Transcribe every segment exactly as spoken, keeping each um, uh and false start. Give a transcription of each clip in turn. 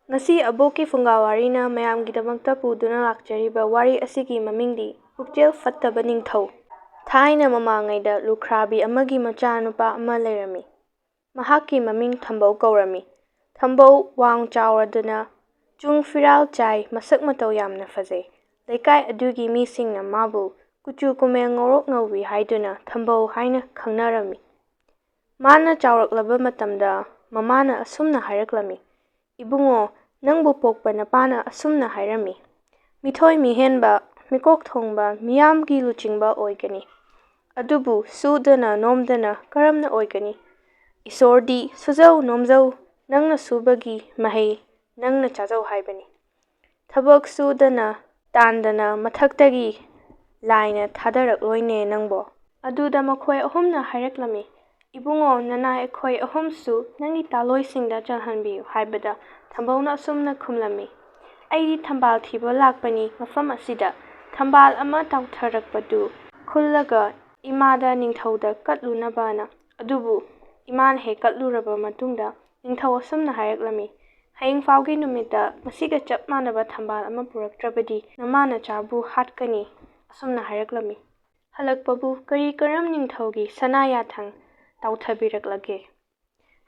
ꯉꯁꯤ ꯑꯕꯣꯛꯀꯤ ꯐꯨꯡꯒꯥ ꯋꯥꯔꯤꯅ ꯃꯌꯥꯝꯒꯤꯗꯃꯛꯇ ꯄꯨꯗꯨꯅ ꯂꯥꯛꯆꯔꯤꯕ ꯋꯥꯔꯤ ꯑꯁꯤꯒꯤ ꯃꯃꯤꯡꯗꯤ ꯄꯨꯛꯆꯦꯜ ꯐꯠꯇꯕ ꯅꯤꯡꯊꯧ꯫ ꯊꯥꯏꯅ ꯃꯃꯥꯡꯉꯩꯗ ꯂꯨꯈ꯭ꯔꯥꯕꯤ ꯑꯃꯒꯤ ꯃꯆꯥꯅꯨꯄꯥ ꯑꯃ ꯂꯩꯔꯝꯃꯤ꯫ ꯃꯍꯥꯛꯀꯤ ꯃꯃꯤꯡ ꯊꯝꯕꯧ ꯀꯧꯔꯝꯃꯤ꯫ ꯊꯝꯕꯧ ꯋꯥꯡ ꯆꯥꯎꯔꯗꯨꯅ ꯆꯨꯡ ꯐꯤꯔꯥꯜ ꯆꯥꯏ, ꯃꯁꯛ ꯃꯇꯧ ꯌꯥꯝꯅ ꯐꯖꯩ꯫ ꯂꯩꯀꯥꯏ ꯑꯗꯨꯒꯤ ꯃꯤꯁꯤꯡꯅ ꯃꯥꯕꯨ ꯀꯨꯆꯨ ꯀꯨꯃꯦꯜ ꯉꯧꯔꯣꯛ ꯉꯧꯏ ꯍꯥꯏꯗꯨꯅ ꯊꯝꯕꯧ ꯍꯥꯏꯅ ꯈꯪꯅꯔꯝꯃꯤ꯫ ꯃꯥꯅ ꯆꯥꯎꯔꯛꯂꯕ ꯃꯇꯝꯗ ꯃꯃꯥꯅ ꯑꯁꯨꯝꯅ ꯍꯥꯏꯔꯛꯂꯝꯃꯤ, "ꯏꯕꯨꯡꯉꯣ, ꯅꯪꯕꯨ ꯄꯣꯛꯄ ꯅꯄꯥꯅ ꯑꯁꯨꯝꯅ ꯍꯥꯏꯔꯝꯃꯤ, ꯃꯤꯊꯣꯏ ꯃꯤꯍꯦꯟꯕ, ꯃꯤꯀꯣꯛ ꯊꯣꯡꯕ, ꯃꯤꯌꯥꯝꯒꯤ ꯂꯨꯆꯤꯡꯕ ꯑꯣꯏꯒꯅꯤ꯫ ꯑꯗꯨꯕꯨ ꯁꯨꯗꯅ ꯅꯣꯝꯗꯅ ꯀꯔꯝꯅ ꯑꯣꯏꯒꯅꯤ? ꯏꯁꯣꯔꯗꯤ ꯁꯨꯖꯧ ꯅꯣꯝꯖꯧ, ꯅꯪꯅ ꯁꯨꯕꯒꯤ ꯃꯍꯩ ꯅꯪꯅ ꯆꯥꯖꯧ ꯍꯥꯏꯕꯅꯤ꯫ ꯊꯕꯛ ꯁꯨꯗꯅ ꯇꯥꯟꯗꯅ ꯃꯊꯛꯇꯒꯤ ꯂꯥꯏꯅ ꯊꯥꯗꯔꯛꯂꯣꯏꯅꯦ ꯅꯪꯕꯣ?" ꯑꯗꯨꯗ ꯃꯈꯣꯏ ꯑꯍꯨꯝꯅ ꯍꯥꯏꯔꯛꯂꯝꯃꯤ, "ꯏꯕꯨꯡꯉꯣ, ꯅꯅꯥꯏ ꯑꯩꯈꯣꯏ ꯑꯍꯨꯝꯁꯨ ꯅꯪꯒꯤ ꯇꯥꯂꯣꯏꯁꯤꯡꯗ ꯆꯜꯍꯟꯕꯤꯌꯨ" ꯍꯥꯏꯕꯗ ꯊꯝꯕꯧꯅ ꯑꯁꯨꯝꯅ ꯈꯨꯝꯂꯝꯃꯤ, "ꯑꯩꯗꯤ ꯊꯝꯕꯥꯜ ꯊꯤꯕ ꯂꯥꯛꯄꯅꯤ ꯃꯐꯝ ꯑꯁꯤꯗ꯫ ꯊꯝꯕꯥꯜ ꯑꯃ ꯇꯥꯎꯊꯔꯛꯄꯗꯨ ꯈꯨꯜꯂꯒ ꯏꯃꯥꯗ ꯅꯤꯡꯊꯧꯗ ꯀꯠꯂꯨꯅꯕꯅ꯫ ꯑꯗꯨꯕꯨ ꯏꯃꯥꯅ ꯍꯦꯛ ꯀꯠꯂꯨꯔꯕ ꯃꯇꯨꯡꯗ ꯅꯤꯡꯊꯧ ꯑꯁꯨꯝꯅ ꯍꯥꯏꯔꯛꯂꯝꯃꯤ, 'ꯍꯌꯦꯡ ꯐꯥꯎꯒꯤ ꯅꯨꯃꯤꯠꯇ ꯃꯁꯤꯒ ꯆꯞ ꯃꯥꯟꯅꯕ ꯊꯝꯕꯥꯜ ꯑꯃ ꯄꯨꯔꯛꯇ꯭ꯔꯕꯗꯤ ꯅꯃꯥ ꯅꯆꯥꯕꯨ ꯍꯥꯠꯀꯅꯤ' ꯑꯁꯨꯝꯅ ꯍꯥꯏꯔꯛꯂꯝꯃꯤ꯫ ꯍꯜꯂꯛꯄꯕꯨ ꯀꯔꯤ ꯀꯔꯝ ꯅꯤꯡꯊꯧꯒꯤ ꯁꯅꯥ ꯌꯥꯊꯪ ꯇꯥꯎꯊꯕꯤꯔꯛꯂꯒꯦ?"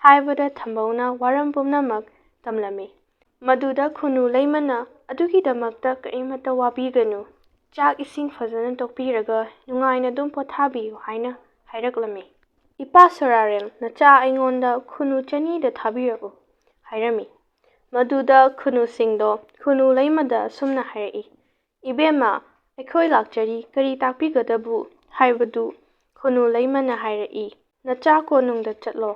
ꯍꯥꯏꯕꯗ ꯊꯝꯕꯧꯅ ꯋꯥꯔꯝ ꯄꯨꯝꯅꯃꯛ ꯇꯝꯂꯝꯃꯤ꯫ ꯃꯗꯨꯗ ꯈꯨꯅꯨ ꯂꯩꯃꯅ, "ꯑꯗꯨꯒꯤꯗꯃꯛꯇ ꯀꯔꯤꯃꯠꯇ ꯋꯥꯕꯤꯒꯅꯨ, ꯆꯥꯛ ꯏꯁꯤꯡ ꯐꯖꯅ ꯇꯣꯛꯄꯤꯔꯒ ꯅꯨꯡꯉꯥꯏꯅ ꯑꯗꯨꯝ ꯄꯣꯊꯥꯕꯤꯌꯨ" ꯍꯥꯏꯅ ꯍꯥꯏꯔꯛꯂꯝꯃꯤ꯫ "ꯏꯄꯥ ꯁꯣꯔꯥꯔꯦꯜ, ꯅꯆꯥ ꯑꯩꯉꯣꯟꯗ ꯈꯨꯅꯨ ꯆꯅꯤꯗ ꯊꯥꯕꯤꯔꯛꯎ" ꯍꯥꯏꯔꯝꯃꯤ꯫ ꯃꯗꯨꯗ ꯈꯨꯅꯨꯁꯤꯡꯗꯣ ꯈꯨꯅꯨ ꯂꯩꯃꯗ ꯑꯁꯨꯝꯅ ꯍꯥꯏꯔꯛꯏ, "ꯏꯕꯦꯝꯃ, ꯑꯩꯈꯣꯏ ꯂꯥꯛꯆꯔꯤ, ꯀꯔꯤ ꯇꯥꯛꯄꯤꯒꯗꯕꯨ?" ꯍꯥꯏꯕꯗꯨ ꯈꯨꯅꯨ ꯂꯩꯃꯅ ꯍꯥꯏꯔꯛꯏ, "ꯅꯆꯥ ꯀꯣꯅꯨꯡꯗ ꯆꯠꯂꯣ"꯫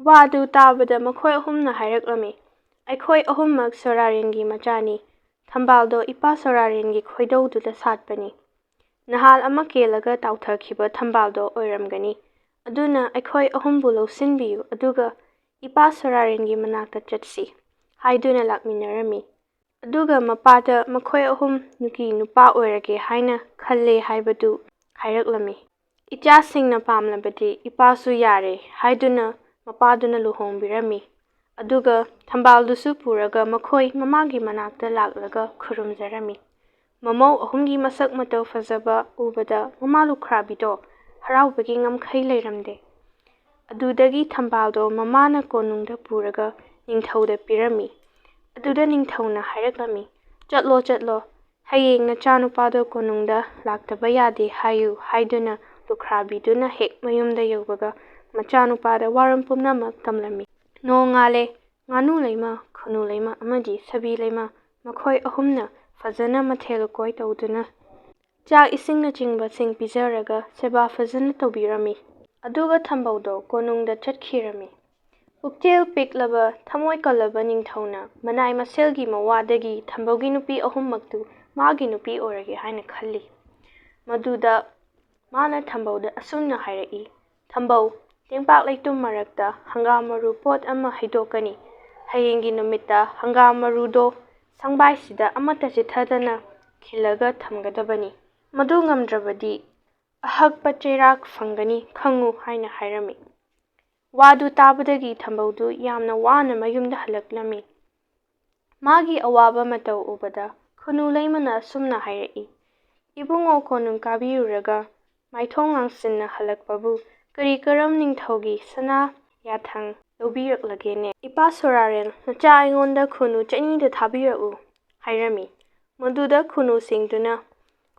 ꯋꯥꯗꯨ ꯇꯥꯕꯗ ꯃꯈꯣꯏ ꯑꯍꯨꯝꯅ ꯍꯥꯏꯔꯛꯂꯝꯃꯤ, "ꯑꯩꯈꯣꯏ ꯑꯍꯨꯝꯃꯛ ꯁꯣꯔꯥꯔꯦꯟꯒꯤ ꯃꯆꯥꯅꯤ꯫ ꯊꯝꯕꯥꯜꯗꯣ ꯏꯄꯥ ꯁꯣꯔꯥꯔꯦꯟꯒꯤ ꯈꯣꯏꯗꯧꯗꯨꯗ ꯁꯥꯠꯄꯅꯤ꯫ ꯅꯍꯥꯜ ꯑꯃ ꯀꯦꯜꯂꯒ ꯇꯥꯎꯊꯈꯤꯕ ꯊꯝꯕꯥꯜꯗꯣ ꯑꯣꯏꯔꯝꯒꯅꯤ꯫ ꯑꯗꯨꯅ ꯑꯩꯈꯣꯏ ꯑꯍꯨꯝꯕꯨ ꯂꯧꯁꯤꯟꯕꯤꯌꯨ, ꯑꯗꯨꯒ ꯏꯄꯥ ꯁꯣꯔꯥꯔꯦꯟꯒꯤ ꯃꯅꯥꯛꯇ ꯆꯠꯁꯤ" ꯍꯥꯏꯗꯨꯅ ꯂꯥꯛꯃꯤꯟꯅꯔꯝꯃꯤ꯫ ꯑꯗꯨꯒ ꯃꯄꯥꯗ ꯃꯈꯣꯏ ꯑꯍꯨꯝ ꯅꯨꯄꯤ ꯅꯨꯄꯥ ꯑꯣꯏꯔꯒꯦ ꯍꯥꯏꯅ ꯈꯜꯂꯦ ꯍꯥꯏꯕꯗꯨ ꯍꯥꯏꯔꯛꯂꯝꯃꯤ꯫ ꯏꯆꯥꯁꯤꯡꯅ ꯄꯥꯝꯂꯕꯗꯤ ꯏꯄꯥꯁꯨ ꯌꯥꯔꯦ ꯍꯥꯏꯗꯨꯅ ꯃꯄꯥꯗꯨꯅ ꯂꯨꯍꯣꯡꯕꯤꯔꯝꯃꯤ꯫ ꯑꯗꯨꯒ ꯊꯝꯕꯥꯜꯗꯨꯁꯨ ꯄꯨꯔꯒ ꯃꯈꯣꯏ ꯃꯃꯥꯒꯤ ꯃꯅꯥꯛꯇ ꯂꯥꯛꯂꯒ ꯈꯨꯔꯨꯝꯖꯔꯝꯃꯤ꯫ ꯃꯃꯧ ꯑꯍꯨꯝꯒꯤ ꯃꯁꯛ ꯃꯇꯧ ꯐꯖꯕ ꯎꯕꯗ ꯃꯃꯥ ꯂꯨꯈ꯭ꯔꯥꯕꯤꯗꯣ ꯍꯔꯥꯎꯕꯒꯤ ꯉꯝꯈꯩ ꯂꯩꯔꯝꯗꯦ꯫ ꯑꯗꯨꯗꯒꯤ ꯊꯝꯕꯥꯜꯗꯣ ꯃꯃꯥꯅ ꯀꯣꯅꯨꯡꯗ ꯄꯨꯔꯒ ꯅꯤꯡꯊꯧꯗ ꯄꯤꯔꯝꯃꯤ꯫ ꯑꯗꯨꯗ ꯅꯤꯡꯊꯧꯅ ꯍꯥꯏꯔꯛꯂꯝꯃꯤ, "ꯆꯠꯂꯣ, ꯆꯠꯂꯣ, ꯍꯌꯦꯡ ꯅꯆꯥꯅꯨꯄꯥꯗꯣ ꯀꯣꯅꯨꯡꯗ ꯂꯥꯛꯇꯕ ꯌꯥꯗꯦ ꯍꯥꯏꯌꯨ" ꯍꯥꯏꯗꯨꯅ ꯂꯨꯈ꯭ꯔꯥꯕꯤꯗꯨꯅ ꯍꯦꯛ ꯃꯌꯨꯝꯗ ꯌꯧꯕꯒ ꯃꯆꯥꯅꯨꯄꯥꯗ ꯋꯥꯔꯣꯜ ꯄꯨꯝꯅꯃꯛ ꯇꯝꯂꯝꯃꯤ꯫ ꯅꯣꯡꯉꯥꯜꯂꯦ꯫ ꯉꯥꯅꯨ ꯂꯩꯃ, ꯈꯨꯅꯨ ꯂꯩꯃ ꯑꯃꯗꯤ ꯁꯥꯕꯤ ꯂꯩꯃ ꯃꯈꯣꯏ ꯑꯍꯨꯝꯅ ꯐꯖꯅ ꯃꯊꯦꯜ ꯂꯨꯀꯣꯏ ꯇꯧꯗꯨꯅ ꯆꯥꯛ ꯏꯁꯤꯡꯅꯆꯤꯡꯕꯁꯤꯡ ꯄꯤꯖꯔꯒ ꯁꯦꯕꯥ ꯐꯖꯅ ꯇꯧꯕꯤꯔꯝꯃꯤ꯫ ꯑꯗꯨꯒ ꯊꯝꯕꯧꯗꯣ ꯀꯣꯅꯨꯡꯗ ꯆꯠꯈꯤꯔꯝꯃꯤ꯫ ꯄꯨꯛꯆꯦꯜ ꯄꯤꯛꯂꯕ, ꯊꯃꯣꯏ ꯀꯜꯂꯕ ꯅꯤꯡꯊꯧꯅ ꯃꯅꯥꯏ ꯃꯁꯦꯜꯒꯤ ꯃꯋꯥꯗꯒꯤ ꯊꯝꯕꯧꯒꯤ ꯅꯨꯄꯤ ꯑꯍꯨꯝꯃꯛꯇꯨ ꯃꯥꯒꯤ ꯅꯨꯄꯤ ꯑꯣꯏꯔꯒꯦ ꯍꯥꯏꯅ ꯈꯜꯂꯤ꯫ ꯃꯗꯨꯗ ꯃꯥꯅ ꯊꯝꯕꯧꯗ ꯑꯁꯨꯝꯅ ꯍꯥꯏꯔꯛꯏ, "ꯊꯝꯕꯧ, ꯇꯦꯡꯄꯥꯛ ꯂꯩꯇꯨꯝ ꯃꯔꯛꯇ ꯍꯪꯒꯥꯝ ꯃꯔꯨ ꯄꯣꯠ ꯑꯃ ꯍꯩꯗꯣꯛꯀꯅꯤ꯫ ꯍꯌꯦꯡꯒꯤ ꯅꯨꯃꯤꯠꯇ ꯍꯪꯒꯥꯝ ꯃꯔꯨꯗꯣ ꯁꯪꯕꯥꯏꯁꯤꯗ ꯑꯃꯠꯇ ꯆꯤꯠꯊꯗꯅ ꯈꯤꯜꯂꯒ ꯊꯝꯒꯗꯕꯅꯤ꯫ ꯃꯗꯨ ꯉꯝꯗ꯭ꯔꯕꯗꯤ ꯑꯍꯛꯄ ꯆꯩꯔꯥꯛ ꯐꯪꯒꯅꯤ, ꯈꯪꯉꯨ" ꯍꯥꯏꯅ ꯍꯥꯏꯔꯝꯃꯤ꯫ ꯋꯥꯗꯨ ꯇꯥꯕꯗꯒꯤ ꯊꯝꯕꯧꯗꯨ ꯌꯥꯝꯅ ꯋꯥꯅ ꯃꯌꯨꯝꯗ ꯍꯜꯂꯛꯂꯝꯃꯤ꯫ ꯃꯥꯒꯤ ꯑꯋꯥꯕ ꯃꯇꯧ ꯎꯕꯗ ꯈꯨꯅꯨ ꯂꯩꯃꯅ ꯑꯁꯨꯝꯅ ꯍꯥꯏꯔꯛꯏ, "ꯏꯕꯨꯡꯉꯣ ꯀꯣꯅꯨꯡ ꯀꯥꯕꯤꯔꯨꯔꯒ ꯃꯥꯏꯊꯣꯡ ꯉꯥꯡꯁꯤꯟꯅ ꯍꯜꯂꯛꯄꯕꯨ ꯀꯔꯤ ꯀꯔꯝ ꯅꯤꯡꯊꯧꯒꯤ ꯁꯅꯥ ꯌꯥꯊꯪ ꯂꯧꯕꯤꯔꯛꯂꯒꯦꯅꯦ? ꯏꯄꯥ ꯁꯣꯔꯥꯔꯦꯜ, ꯅꯆꯥ ꯑꯩꯉꯣꯟꯗ ꯈꯨꯅꯨ ꯆꯅꯤꯗ ꯊꯥꯕꯤꯔꯛꯎ" ꯍꯥꯏꯔꯝꯃꯤ꯫ ꯃꯗꯨꯗ ꯈꯨꯅꯨꯁꯤꯡꯗꯨꯅ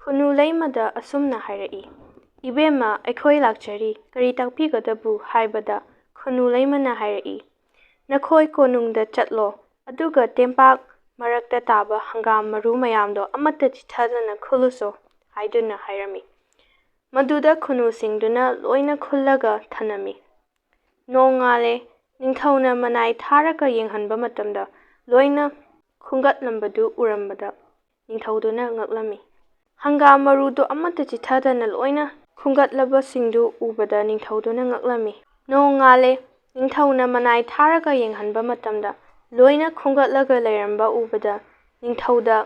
ꯈꯨꯅꯨ ꯂꯩꯃꯗ ꯑꯁꯨꯝꯅ ꯍꯥꯏꯔꯛꯏ, "ꯏꯕꯦꯝꯃ, ꯑꯩꯈꯣꯏ ꯂꯥꯛꯆꯔꯤ, ꯀꯔꯤ ꯇꯥꯛꯄꯤꯒꯗꯕꯨ?" ꯍꯥꯏꯕꯗ ꯈꯨꯅꯨ ꯂꯩꯃꯅ ꯍꯥꯏꯔꯛꯏ, "ꯅꯈꯣꯏ ꯀꯣꯅꯨꯡꯗ ꯆꯠꯂꯣ, ꯑꯗꯨꯒ ꯇꯦꯝꯄꯥꯛ ꯃꯔꯛꯇ ꯇꯥꯕ ꯍꯪꯒꯥꯝ ꯃꯔꯨ ꯃꯌꯥꯝꯗꯣ ꯑꯃꯠꯇ ꯆꯤꯠꯊꯗꯅ ꯈꯨꯜꯂꯨꯁꯣ" ꯍꯥꯏꯗꯨꯅ ꯍꯥꯏꯔꯝꯃꯤ꯫ ꯃꯗꯨꯗ ꯈꯨꯅꯨꯁꯤꯡꯗꯨꯅ ꯂꯣꯏꯅ ꯈꯨꯜꯂꯒ ꯊꯅꯝꯃꯤ꯫ ꯅꯣꯡꯉꯥꯜꯂꯦ꯫ ꯅꯤꯡꯊꯧꯅ ꯃꯅꯥꯏ ꯊꯥꯔꯒ ꯌꯦꯡꯍꯟꯕ ꯃꯇꯝꯗ ꯂꯣꯏꯅ ꯈꯨꯟꯒꯠꯂꯝꯕꯗꯨ ꯎꯔꯝꯕꯗ ꯅꯤꯡꯊꯧꯗꯨꯅ ꯉꯛꯂꯝꯃꯤ꯫ ꯍꯪꯒꯥꯝ ꯃꯔꯨꯗꯨ ꯑꯃꯠꯇ ꯆꯤꯠꯊꯗꯅ ꯂꯣꯏꯅ ꯈꯨꯟꯒꯠꯂꯕꯁꯤꯡꯗꯨ ꯎꯕꯗ ꯅꯤꯡꯊꯧꯗꯨꯅ ꯉꯛꯂꯝꯃꯤ꯫ ꯅꯣꯡꯉꯥꯜꯂꯦ꯫ ꯅꯤꯡꯊꯧꯅ ꯃꯅꯥꯏ ꯊꯥꯔꯒ ꯌꯦꯡꯍꯟꯕ ꯃꯇꯝꯗ ꯂꯣꯏꯅ ꯈꯨꯟꯒꯠꯂꯒ ꯂꯩꯔꯝꯕ ꯎꯕꯗ ꯅꯤꯡꯊꯧꯗ,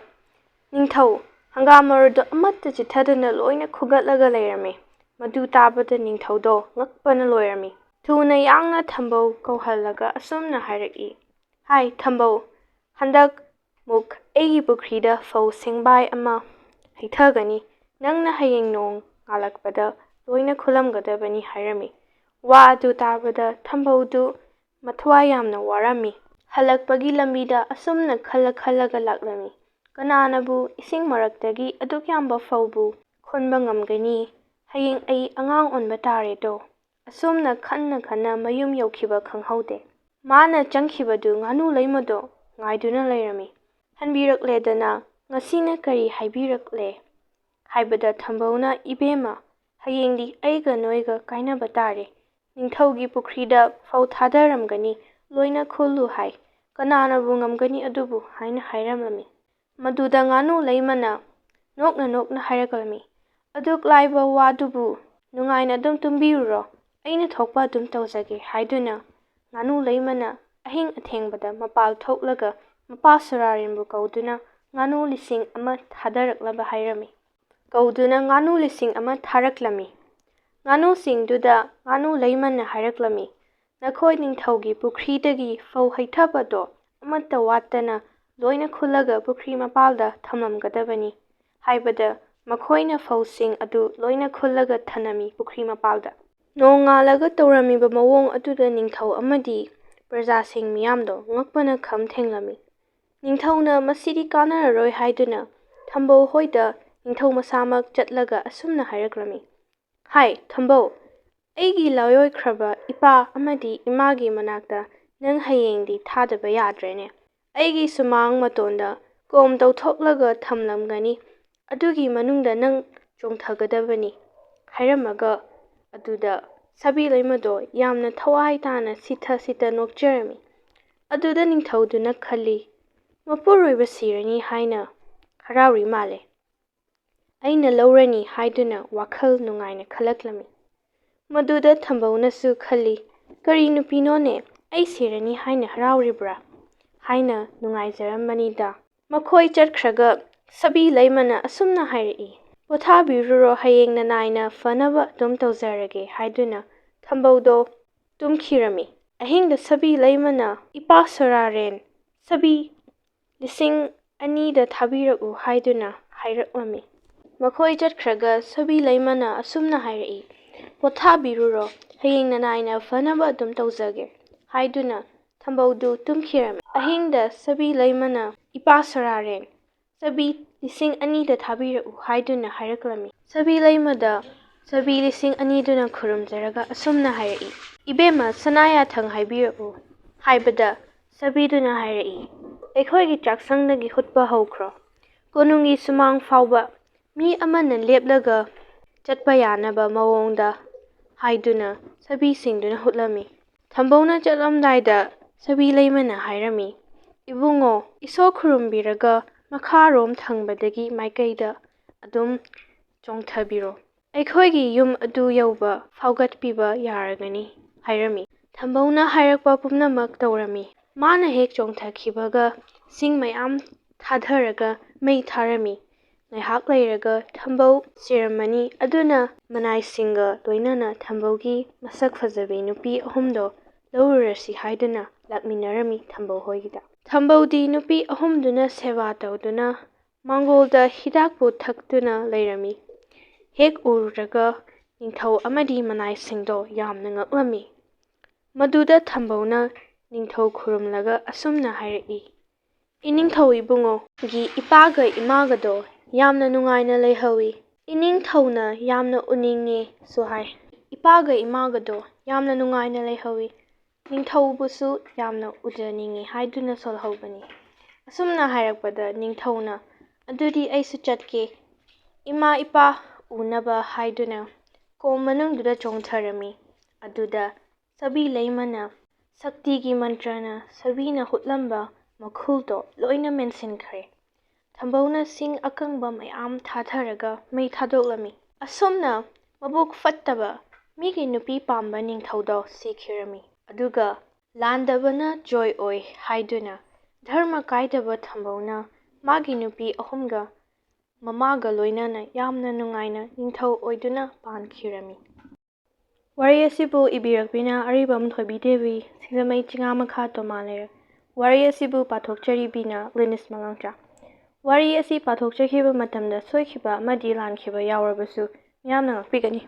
"ꯅꯤꯡꯊꯧ, ꯍꯪꯒꯥꯝ ꯃꯔꯨꯗꯨ ꯑꯃꯠꯇ ꯆꯤꯠꯊꯗꯅ ꯂꯣꯏꯅ ꯈꯨꯟꯒꯠꯂꯒ ꯂꯩꯔꯝꯃꯤ"꯫ ꯃꯗꯨ ꯇꯥꯕꯗ ꯅꯤꯡꯊꯧꯗꯣ ꯉꯛꯄꯅ ꯂꯣꯏꯔꯝꯃꯤ꯫ ꯊꯨꯅ ꯌꯥꯡꯅ ꯊꯝꯕꯧ ꯀꯧꯍꯜꯂꯒ ꯑꯁꯨꯝꯅ ꯍꯥꯏꯔꯛꯏ, "ꯍꯥꯏ ꯊꯝꯕꯧ, ꯍꯟꯗꯛ ꯃꯨꯛ ꯑꯩꯒꯤ ꯄꯨꯈ꯭ꯔꯤꯗ ꯐꯧ ꯁꯦꯡꯕꯥꯏ ꯑꯃ ꯍꯩꯊꯒꯅꯤ꯫ ꯅꯪꯅ ꯍꯌꯦꯡ ꯅꯣꯡ ꯉꯥꯜꯂꯛꯄꯗ ꯂꯣꯏꯅ ꯈꯨꯜꯂꯝꯒꯗꯕꯅꯤ" ꯍꯥꯏꯔꯝꯃꯤ꯫ ꯋꯥ ꯑꯗꯨ ꯇꯥꯕꯗ ꯊꯝꯕꯧꯗꯨ ꯃꯊ꯭ꯋꯥꯏ ꯌꯥꯝꯅ ꯋꯥꯔꯝꯃꯤ꯫ ꯍꯜꯂꯛꯄꯒꯤ ꯂꯝꯕꯤꯗ ꯑꯁꯨꯝꯅ ꯈꯜꯂ ꯈꯜꯂꯒ ꯂꯥꯛꯂꯝꯃꯤ, "ꯀꯅꯥꯅꯕꯨ ꯏꯁꯤꯡ ꯃꯔꯛꯇꯒꯤ ꯑꯗꯨꯛ ꯌꯥꯝꯕ ꯐꯧꯕꯨ ꯈꯨꯟꯕ ꯉꯝꯒꯅꯤ? ꯍꯌꯦꯡ ꯑꯩ ꯑꯉꯥꯡ ꯑꯣꯟꯕ ꯇꯥꯔꯦꯗꯣ"꯫ ꯑꯁꯨꯝꯅ ꯈꯟꯅ ꯈꯟꯅ ꯃꯌꯨꯝ ꯌꯧꯈꯤꯕ ꯈꯪꯍꯧꯗꯦ꯫ ꯃꯥꯅ ꯆꯪꯈꯤꯕꯗꯨ ꯉꯥꯅꯨ ꯂꯩꯃꯗꯣ ꯉꯥꯏꯗꯨꯅ ꯂꯩꯔꯝꯃꯤ꯫ "ꯍꯟꯕꯤꯔꯛꯂꯦꯗꯅ, ꯉꯁꯤꯅ ꯀꯔꯤ ꯍꯥꯏꯕꯤꯔꯛꯂꯦ?" ꯍꯥꯏꯕꯗ ꯊꯝꯕꯧꯅ, "ꯏꯕꯦꯝꯃ, ꯍꯌꯦꯡꯗꯤ ꯑꯩꯒ ꯅꯣꯏꯒ ꯀꯥꯏꯅꯕ ꯇꯥꯔꯦ꯫ ꯅꯤꯡꯊꯧꯒꯤ ꯄꯨꯈ꯭ꯔꯤꯗ ꯐꯧ ꯊꯥꯗꯔꯝꯒꯅꯤ, ꯂꯣꯏꯅ ꯈꯨꯜꯂꯨ ꯍꯥꯏ꯫ ꯀꯅꯥꯅꯕꯨ ꯉꯝꯒꯅꯤ ꯑꯗꯨꯕꯨ?" ꯍꯥꯏꯅ ꯍꯥꯏꯔꯝꯂꯝꯃꯤ꯫ ꯃꯗꯨꯗ ꯉꯥꯅꯨ ꯂꯩꯃꯅ ꯅꯣꯛꯅ ꯅꯣꯛꯅ ꯍꯥꯏꯔꯛꯂꯝꯃꯤ, "ꯑꯗꯨꯛ ꯂꯥꯏꯕ ꯋꯥꯗꯨꯕꯨ ꯅꯨꯡꯉꯥꯏꯅ ꯑꯗꯨꯝ ꯇꯨꯝꯕꯤꯔꯨꯔꯣ, ꯑꯩꯅ ꯊꯣꯛꯄ ꯑꯗꯨꯝ ꯇꯧꯖꯒꯦ" ꯍꯥꯏꯗꯨꯅ ꯉꯥꯅꯨ ꯂꯩꯃꯅ ꯑꯍꯤꯡ ꯑꯊꯦꯡꯕꯗ ꯃꯄꯥꯜ ꯊꯣꯛꯂꯒ ꯃꯄꯥ ꯁꯨꯔꯥꯔꯦꯟꯕꯨ ꯀꯧꯗꯨꯅ ꯉꯥꯅꯨ ꯂꯤꯁꯤꯡ ꯑꯃ ꯊꯥꯗꯔꯛꯅꯕ ꯍꯥꯏꯔꯝꯃꯤ꯫ ꯀꯧꯗꯨꯅ ꯉꯥꯅꯨ ꯂꯤꯁꯤꯡ ꯑꯃ ꯊꯥꯔꯛꯂꯝꯃꯤ꯫ ꯉꯥꯅꯨꯁꯤꯡꯗꯨꯗ ꯉꯥꯅꯨ ꯂꯩꯃꯅ ꯍꯥꯏꯔꯛꯂꯝꯃꯤ, "ꯅꯈꯣꯏ ꯅꯤꯡꯊꯧꯒꯤ ꯄꯨꯈ꯭ꯔꯤꯗꯒꯤ ꯐꯧ ꯍꯩꯊꯕꯗꯣ ꯑꯃꯠꯇ ꯋꯥꯠꯇꯅ ꯂꯣꯏꯅ ꯈꯨꯜꯂꯒ ꯄꯨꯈ꯭ꯔꯤ ꯃꯄꯥꯜꯗ ꯊꯝꯂꯝꯒꯗꯕꯅꯤ" ꯍꯥꯏꯕꯗ ꯃꯈꯣꯏꯅ ꯐꯧꯁꯤꯡ ꯑꯗꯨ ꯂꯣꯏꯅ ꯈꯨꯜꯂꯒ ꯊꯅꯝꯃꯤ ꯄꯨꯈ꯭ꯔꯤ ꯃꯄꯥꯜꯗ꯫ ꯅꯣꯡꯉꯥꯜꯂꯒ ꯇꯧꯔꯝꯃꯤꯕ ꯃꯑꯣꯡ ꯑꯗꯨꯗ ꯅꯤꯡꯊꯧ ꯑꯃꯗꯤ ꯄ꯭ꯔꯖꯥꯁꯤꯡ ꯃꯤꯌꯥꯝꯗꯣ ꯉꯛꯄꯅ ꯈꯝ ꯊꯦꯡꯂꯝꯃꯤ꯫ ꯅꯤꯡꯊꯧꯅ ꯃꯁꯤꯗꯤ ꯀꯥꯟꯅꯔꯔꯣꯏ ꯍꯥꯏꯗꯨꯅ ꯊꯝꯕꯧ ꯍꯣꯏꯗ ꯅꯤꯡꯊꯧ ꯃꯁꯥꯃꯛ ꯆꯠꯂꯒ ꯑꯁꯨꯝꯅ ꯍꯥꯏꯔꯛꯂꯝꯃꯤ, "ꯍꯥꯏ ꯊꯝꯕꯧ, ꯑꯩꯒꯤ ꯂꯥꯏꯑꯣꯏꯈ꯭ꯔꯕ ꯏꯄꯥ ꯑꯃꯗꯤ ꯏꯃꯥꯒꯤ ꯃꯅꯥꯛꯇ ꯅꯪ ꯍꯌꯦꯡꯗꯤ ꯊꯥꯗꯕ ꯌꯥꯗ꯭ꯔꯦꯅꯦ꯫ ꯑꯩꯒꯤ ꯁꯨꯃꯥꯡ ꯃꯇꯣꯟꯗ ꯀꯣꯝ ꯇꯧꯊꯣꯛꯂꯒ ꯊꯝꯂꯝꯒꯅꯤ, ꯑꯗꯨꯒꯤ ꯃꯅꯨꯡꯗ ꯅꯪ ꯆꯣꯡꯊꯒꯗꯕꯅꯤ" ꯍꯥꯏꯔꯝꯃꯒ ꯑꯗꯨꯗ ꯁꯥꯕꯤ ꯂꯩꯃꯗꯣ ꯌꯥꯝꯅ ꯊꯋꯥꯏ ꯇꯥꯅ ꯁꯤꯊ ꯁꯤꯊ ꯅꯣꯛꯆꯔꯝꯃꯤ꯫ ꯑꯗꯨꯗ ꯅꯤꯡꯊꯧꯗꯨꯅ ꯈꯜꯂꯤ, "ꯃꯄꯨꯔꯣꯏꯕ ꯁꯤꯔꯅꯤ ꯍꯥꯏꯅ ꯍꯔꯥꯎꯔꯤ ꯃꯥꯜꯂꯦ꯫ ꯑꯩꯅ ꯂꯧꯔꯅꯤ" ꯍꯥꯏꯗꯨꯅ ꯋꯥꯈꯜ ꯅꯨꯡꯉꯥꯏꯅ ꯈꯜꯂꯛꯂꯝꯃꯤ꯫ ꯃꯗꯨꯗ ꯊꯝꯕꯧꯅꯁꯨ ꯈꯜꯂꯤ, "ꯀꯔꯤ ꯅꯨꯄꯤꯅꯣꯅꯦ, ꯑꯩ ꯁꯤꯔꯅꯤ ꯍꯥꯏꯅ ꯍꯔꯥꯎꯔꯤꯕ꯭ꯔꯥ?" ꯍꯥꯏꯅ ꯅꯨꯡꯉꯥꯏꯖꯔꯝꯕꯅꯤꯗ꯫ ꯃꯈꯣꯏ ꯆꯠꯈ꯭ꯔꯒ ꯁꯥꯕꯤ ꯂꯩꯃꯅ ꯑꯁꯨꯝꯅ ꯍꯥꯏꯔꯛꯏ, "ꯄꯣꯊꯥꯕꯤꯔꯨꯔꯣ, ꯍꯌꯦꯡ ꯅꯅꯥꯏꯅ ꯐꯅꯕ ꯑꯗꯨꯝ ꯇꯧꯖꯔꯒꯦ" ꯍꯥꯏꯗꯨꯅ ꯊꯝꯕꯧꯗꯣ ꯇꯨꯝꯈꯤꯔꯝꯃꯤ꯫ ꯑꯍꯤꯡꯗ ꯁꯕꯤ ꯂꯩꯃꯅ ꯏꯄꯥ ꯁꯣꯔꯥꯔꯦꯟ ꯁꯕꯤ ꯂꯤꯁꯤꯡ ꯑꯅꯤꯗ ꯊꯥꯕꯤꯔꯛꯎ ꯍꯥꯏꯗꯨꯅ ꯍꯥꯏꯔꯛꯂꯝꯃꯤ꯫ ꯃꯈꯣꯏ ꯆꯠꯈ꯭ꯔꯒ ꯁꯕꯤ ꯂꯩꯃꯅ ꯑꯁꯨꯝꯅ ꯍꯥꯏꯔꯛꯏ, "ꯄꯣꯊꯥꯕꯤꯔꯨꯔꯣ, ꯍꯌꯦꯡ ꯅꯅꯥꯏꯅ ꯐꯅꯕ ꯑꯗꯨꯝ ꯇꯧꯖꯒꯦ" ꯍꯥꯏꯗꯨꯅ ꯊꯝꯕꯧꯗꯨ ꯇꯨꯝꯈꯤꯔꯝꯃꯤ꯫ ꯑꯍꯤꯡꯗ ꯁꯕꯤ ꯂꯩꯃꯅ ꯏꯄꯥ ꯁꯣꯔꯥꯔꯦꯟ ꯆꯕꯤ ꯂꯤꯁꯤꯡ ꯑꯅꯤꯗ ꯊꯥꯕꯤꯔꯛꯎ ꯍꯥꯏꯗꯨꯅ ꯍꯥꯏꯔꯛꯂꯝꯃꯤ꯫ ꯆꯕꯤ ꯂꯩꯃꯗ ꯆꯕꯤ ꯂꯤꯁꯤꯡ ꯑꯅꯤꯗꯨꯅ ꯈꯨꯔꯨꯝꯖꯔꯒ ꯑꯁꯨꯝꯅ ꯍꯥꯏꯔꯛꯏ, "ꯏꯕꯦꯝꯃ ꯁꯅꯥ ꯌꯥꯊꯪ ꯍꯥꯏꯕꯤꯔꯛꯎ" ꯍꯥꯏꯕꯗ ꯆꯕꯤꯗꯨꯅ ꯍꯥꯏꯔꯛꯏ, "ꯑꯩꯈꯣꯏꯒꯤ ꯆꯥꯛꯁꯪꯗꯒꯤ ꯍꯨꯠꯄ ꯍꯧꯈ꯭ꯔꯣ꯫ ꯀꯣꯅꯨꯡꯒꯤ ꯁꯨꯃꯥꯡ ꯐꯥꯎꯕ ꯃꯤ ꯑꯃꯅ ꯂꯦꯞꯂꯒ ꯆꯠꯄ ꯌꯥꯅꯕ ꯃꯑꯣꯡꯗ" ꯍꯥꯏꯗꯨꯅ ꯆꯕꯤꯁꯤꯡꯗꯨꯅ ꯍꯨꯠꯂꯝꯃꯤ꯫ ꯊꯝꯕꯧꯅ ꯆꯠꯂꯝꯗꯥꯏꯗ ꯆꯕꯤ ꯂꯩꯃꯅ ꯍꯥꯏꯔꯝꯃꯤ, "ꯏꯕꯨꯡꯉꯣ, ꯏꯁꯣꯔ ꯈꯨꯔꯨꯝꯕꯤꯔꯒ ꯃꯈꯥꯔꯣꯝ ꯊꯪꯕꯗꯒꯤ ꯃꯥꯏꯀꯩꯗ ꯑꯗꯨꯝ ꯆꯣꯡꯊꯕꯤꯔꯣ꯫ ꯑꯩꯈꯣꯏꯒꯤ ꯌꯨꯝ ꯑꯗꯨ ꯌꯧꯕ ꯐꯥꯎꯒꯠꯄꯤꯕ ꯌꯥꯔꯒꯅꯤ" ꯍꯥꯏꯔꯝꯃꯤ꯫ ꯊꯝꯕꯧꯅ ꯍꯥꯏꯔꯛꯄ ꯄꯨꯝꯅꯃꯛ ꯇꯧꯔꯝꯃꯤ꯫ ꯃꯥꯅ ꯍꯦꯛ ꯆꯣꯡꯊꯈꯤꯕꯒ ꯁꯤꯡ ꯃꯌꯥꯝ ꯊꯥꯗꯔꯒ ꯃꯩ ꯊꯥꯔꯝꯃꯤ꯫ ꯉꯥꯏꯍꯥꯛ ꯂꯩꯔꯒ ꯊꯝꯕꯧ ꯆꯦꯔꯝꯃꯅꯤ꯫ ꯑꯗꯨꯅ ꯃꯅꯥꯏꯁꯤꯡꯒ ꯂꯣꯏꯅꯅ ꯊꯝꯕꯧꯒꯤ ꯃꯁꯛ ꯐꯖꯕꯤ ꯅꯨꯄꯤ ꯑꯍꯨꯝꯗꯣ ꯂꯧꯔꯨꯔꯁꯤ ꯍꯥꯏꯗꯨꯅ ꯂꯥꯛꯃꯤꯟꯅꯔꯝꯃꯤ ꯊꯝꯕꯧ ꯍꯣꯏꯒꯤꯗ꯫ ꯊꯝꯕꯧꯗꯤ ꯅꯨꯄꯤ ꯑꯍꯨꯝꯗꯨꯅ ꯁꯦꯕꯥ ꯇꯧꯗꯨꯅ ꯃꯥꯡꯒꯣꯜꯗ ꯍꯤꯗꯥꯛꯄꯨ ꯊꯛꯇꯨꯅ ꯂꯩꯔꯝꯃꯤ꯫ ꯍꯦꯛ ꯎꯔꯨꯔꯒ ꯅꯤꯡꯊꯧ ꯑꯃꯗꯤ ꯃꯅꯥꯏꯁꯤꯡꯗꯣ ꯌꯥꯝꯅ ꯉꯛꯂꯝꯃꯤ꯫ ꯃꯗꯨꯗ ꯊꯝꯕꯧꯅ ꯅꯤꯡꯊꯧ ꯈꯨꯔꯨꯝꯂꯒ ꯑꯁꯨꯝꯅ ꯍꯥꯏꯔꯛꯏ, "ꯏꯅꯤꯡꯊꯧ ꯏꯕꯨꯡꯉꯣꯒꯤ ꯏꯄꯥꯒ ꯏꯃꯥꯒꯗꯣ ꯌꯥꯝꯅ ꯅꯨꯡꯉꯥꯏꯅ ꯂꯩꯍꯧꯏ꯫ ꯏꯅꯤꯡꯊꯧꯅ ꯌꯥꯝꯅ ꯎꯅꯤꯡꯉꯦꯁꯨ ꯍꯥꯏ꯫ ꯏꯄꯥꯒ ꯏꯃꯥꯒꯗꯣ ꯌꯥꯝꯅ ꯅꯨꯡꯉꯥꯏꯅ ꯂꯩꯍꯧꯏ꯫ ꯅꯤꯡꯊꯧꯕꯨꯁꯨ ꯌꯥꯝꯅ ꯎꯖꯅꯤꯡꯉꯤ" ꯍꯥꯏꯗꯨꯅ ꯁꯣꯜꯍꯧꯕꯅꯤ꯫ ꯑꯁꯨꯝꯅ ꯍꯥꯏꯔꯛꯄꯗ ꯅꯤꯡꯊꯧꯅ, "ꯑꯗꯨꯗꯤ ꯑꯩꯁꯨ ꯆꯠꯀꯦ, ꯏꯃꯥ ꯏꯄꯥ ꯎꯅꯕ" ꯍꯥꯏꯗꯨꯅ ꯀꯣꯝ ꯃꯅꯨꯡꯗꯨꯗ ꯆꯣꯡꯊꯔꯝꯃꯤ꯫ ꯑꯗꯨꯗ ꯆꯕꯤ ꯂꯩꯃꯅ ꯁꯛꯇꯤꯒꯤ ꯃꯟꯇ꯭ꯔꯅ ꯆꯕꯤꯅ ꯍꯨꯠꯂꯝꯕ ꯃꯈꯨꯜꯗꯣ ꯂꯣꯏꯅ ꯃꯦꯟꯁꯤꯟꯈ꯭ꯔꯦ꯫ ꯊꯝꯕꯧꯅ ꯁꯤꯡ ꯑꯀꯪꯕ ꯃꯌꯥꯝ ꯊꯥꯊꯔꯒ ꯃꯩ ꯊꯥꯗꯣꯛꯂꯝꯃꯤ꯫ ꯑꯁꯨꯝꯅ ꯃꯕꯨꯛ ꯐꯠꯇꯕ ꯃꯤꯒꯤ ꯅꯨꯄꯤ ꯄꯥꯝꯕ ꯅꯤꯡꯊꯧꯗꯣ ꯁꯤꯈꯤꯔꯝꯃꯤ꯫ ꯑꯗꯨꯒ ꯂꯥꯟꯗꯕꯅ ꯖꯣꯏ ꯑꯣꯏ ꯍꯥꯏꯗꯨꯅ ꯙꯔꯃ ꯀꯥꯏꯗꯕ ꯊꯝꯕꯧꯅ ꯃꯥꯒꯤ ꯅꯨꯄꯤ ꯑꯍꯨꯝꯒ ꯃꯃꯥꯒ ꯂꯣꯏꯅꯅ ꯌꯥꯝꯅ ꯅꯨꯡꯉꯥꯏꯅ ꯅꯤꯡꯊꯧ ꯑꯣꯏꯗꯨꯅ ꯄꯥꯟꯈꯤꯔꯝꯃꯤ꯫ ꯋꯥꯔꯤ ꯑꯁꯤꯕꯨ ꯏꯕꯤꯔꯛꯄꯤꯅ ꯑꯔꯤꯕꯝ ꯊꯣꯏꯕꯤ ꯗꯦꯕꯤ, ꯁꯤꯡꯖꯃꯩ ꯆꯤꯉꯥ ꯃꯈꯥ ꯇꯣꯃꯥ ꯂꯩꯔꯛ꯫ ꯋꯥꯔꯤ ꯑꯁꯤꯕꯨ ꯄꯥꯊꯣꯛꯆꯔꯤꯕꯤꯅ ꯂꯤꯅꯤꯁ ꯃꯉꯥꯡꯆꯥ꯫ ꯋꯥꯔꯤ ꯑꯁꯤ ꯄꯥꯊꯣꯛꯆꯈꯤꯕ ꯃꯇꯝꯗ ꯁꯣꯏꯈꯤꯕ ꯑꯃꯗꯤ ꯂꯥꯟꯈꯤꯕ ꯌꯥꯎꯔꯕꯁꯨ ꯃꯤꯌꯥꯝꯅ ꯉꯥꯛꯄꯤꯒꯅꯤ꯫